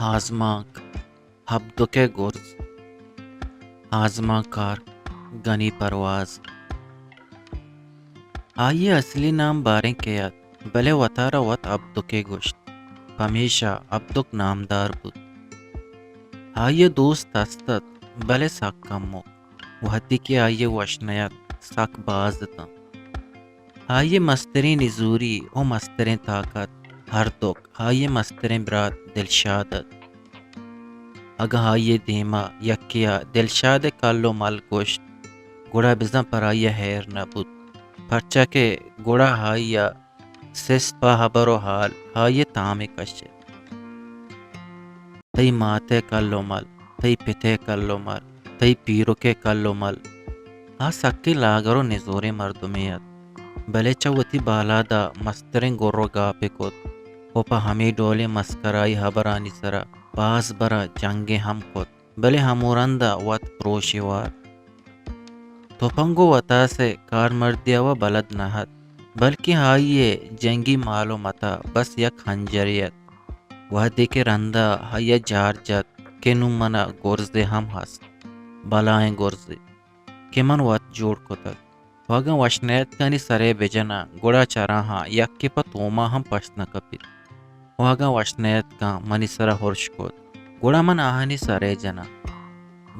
آزمانک، ھبدک ءِ گرز۔ آزمانکار گنی پرواز۔ آئی ءِ اصلی نام باریں کئے اَت، بلے وتارا وت ھبدکے گوشت، پمیشا ھبدک نامدار بوت۔ آئی ءِ دوست ھست اَت، بلے سک کمو۔ وھدے کہ آئی ءِ وش نیت سک باز اِت اَنت۔ آئی ءِ مستریں نزوری ءُ مستریں تاکت ھردک آئی ءِ مستریں برات دلشاد اَت۔ اگاں آئی ءِ دیم ءَ یکے ءَ دلشاد ءِ کل ءُ مل گوشت، گڑا بزاں پر آئی ءَ ھیر نہ بوت، پرچا کہ گڑا آئی ءَ سس پہ ھبر ءُ ھال آئی ءِ تامے کش اِت۔ تئی مات ءِ کل ءُ مل، تئی پت ءِ کل ءُ مل، تئی پیرک ءِ کل ءُ مل۔ آ سکیں لاگر ءُ نزوریں مردمے اَت، بلے چہ وتی بالاد ءَ مستریں گر ءُ گاپے کت ءُ پہ ھمے ڈولیں مسکرائی ھبرانی سرا باز برا جنگے ھم کت، بلے ھمو رند ءَ وت پروشے وارت۔ تپنگ ءُ وتاس ءِ کارمردی ءَ وَ بلد نہ اَت، بلکیں آئی ءِ جنگی مال ءُ متا بس یک ھنجرے اَت۔ وھدے کہ رند ءَ آئی ءَ جار جت کہ نوں من ءَ گرزے ھم ھست، بلاھیں گرزے کہ من وت جوڑ کتگ ءُ اگاں وش نیتکانی سر ءَ بجناں، گڑا چراھاں یکے پہ توما ھم پشت نہ کپیت۔ ءُ اگاں وش نیتکاں منی سرا ھرش کت، گڑا من آھانی سر ءَ جناں۔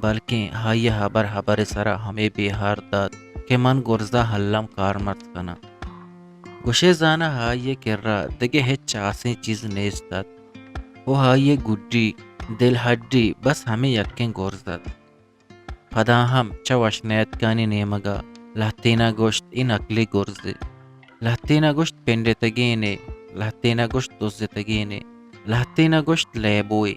بلکیں آئی ءَ ھبر ھبر ءِ سرا ھمے بیھار دات کہ من گرز ءَ الّم کارمرز کناں۔ گوشئے زاناں آئی ءِ کرا دگہ ھچ ھاسیں چیز نیست اَت ءُ آئی ءِ گڈی، دل ھڈی بس ھمے یکیں گرز اَت۔ پدا ھم چہ وش نیتکانی نیمگ ءَ لھتین ءَ گوشت، اے نکلی گرزے۔ لھتین ءَ گوشت، پنڈتگینے۔ لھتین ءَ گوشت، دزتگینے۔ لھتین ءَ گوشت، لیبوے۔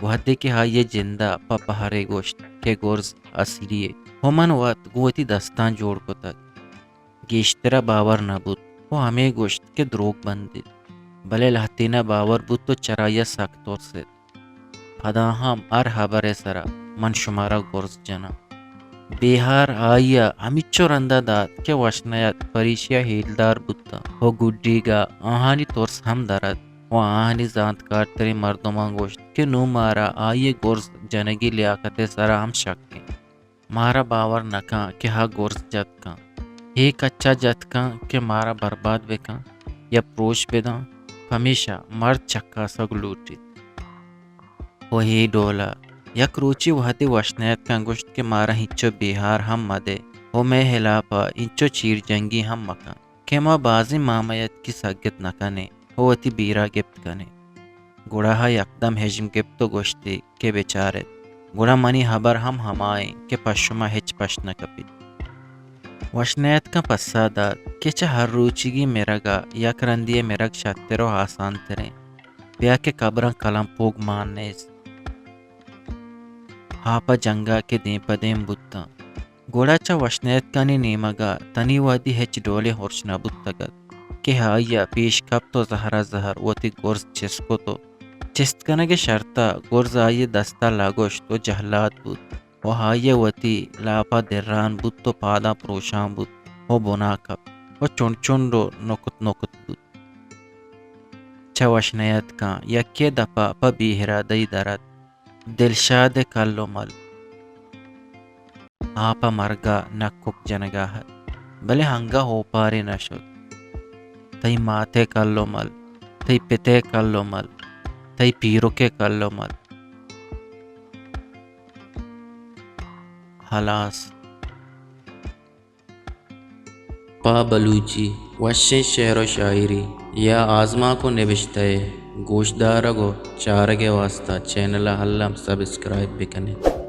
وھدے کہ آئی ءِ جند ءَ پہ پھرے گوشت کہ گرز اصلی یے ءُ من وت گوں وتی دستاں جوڑ کتگ۔ گیشتر ءَ باور نہ بوت ءُ ھمے گوشت کہ دروگ بندیت، بلے لھتین ءَ باور بوت ءُ چرائی ءَ سک ترس اِت۔ پدا ھم ھر ھبر ءِ سرا من شمارا گرز جناں۔ بیھار آئی ءَ ھمینچو رند ءَ دات کہ وش نیت پریشی ءَ ھیلدار بوتاں ءُ گڈیگ ءَ آھانی ترس ھم در اَت ءُ آھانی زانتکارتریں مردماں گوشت کہ نوں مارا آئی ءِ گرز جنگی لیاقت ءِ سرا ھم شک اِنت۔ مارا باور نہ کن کہ آ گرز جت کن۔ اے کچا جت کن کہ مارا برباد بہ کن یا پروش بہ دن، پمیشا مرد چکاسگ لوٹیت۔ ءُ اے ڈول ءَ یک روچے وھدے وش نیتکاں گوشت کہ مارا ھنچو بیھار ھم مہ دئے ءُ مئے ھلاپ ءَ ھنچو چیر جنگی ھم مہ کن کہ ما بازیں مامایتکی سگت نہ کنیں ءُ وتی بیرا گپت کنیں۔ گڑا آ یکدم ھژم گپت ءُ گوشتی کہ بچار ات، گڑا منی ھبر ھم ھما اِنت کہ پہ شما ھچ پشت نہ کپیت۔ وش نیتکاں پسہ دات کہ چہ ھر روچیگیں مرگ ءَ یک رندی ءِ مرگ شرتر ءُ آسانتر اِنت، بیا کہ کبراں کلمپوگ مان نیست۔ آ پہ جنگ ءَ کہ دیم پہ دیم بوتاں، گڑا چہ وش نیتکانی نیمگ ءَ تنی وھدی ھچ ڈولیں ھرش نہ بوتگ اَت کہ آئی ءَ پیش کپت ءُ زھر ءَ زھر وتی گرز چست کت ءُ چست کنگ ءِ شرت ءَ گرز آئی ءِ دست ءَ لگوشت ءُ جھلاد بوت ءُ آئی ءِ وتی لاپ ءَ دران بوت ءُ پاداں پروشان بوت ءُ بن ءَ کپت ءُ چنڈ چنڈ ءُ نکت نکت بوت۔ چہ وش نیتکاں یکے ءِ دپ ءَ پہ بے ارادئی در اَت۔ دلشاد ءِ کل ءُ مل۔ آ پہ مرگ ءَ نکک جنگ ءَ اَت، بلے انگہ اوپارے نہ شت۔ تئی مات ءِ کل ءُ مل، تئی پت ءِ کل ءُ مل، تئی پیرک ءِ کل ءُ مل۔ ھلاس۔ پہ بلوچی وشیں شعر ءُ شاعری یا آزمانک ءُ نبشتہ ءِ گوشدارگ ءُ چارگ ءِ واستہ چینل ءَ الم سبسکرائب بہ کن ات۔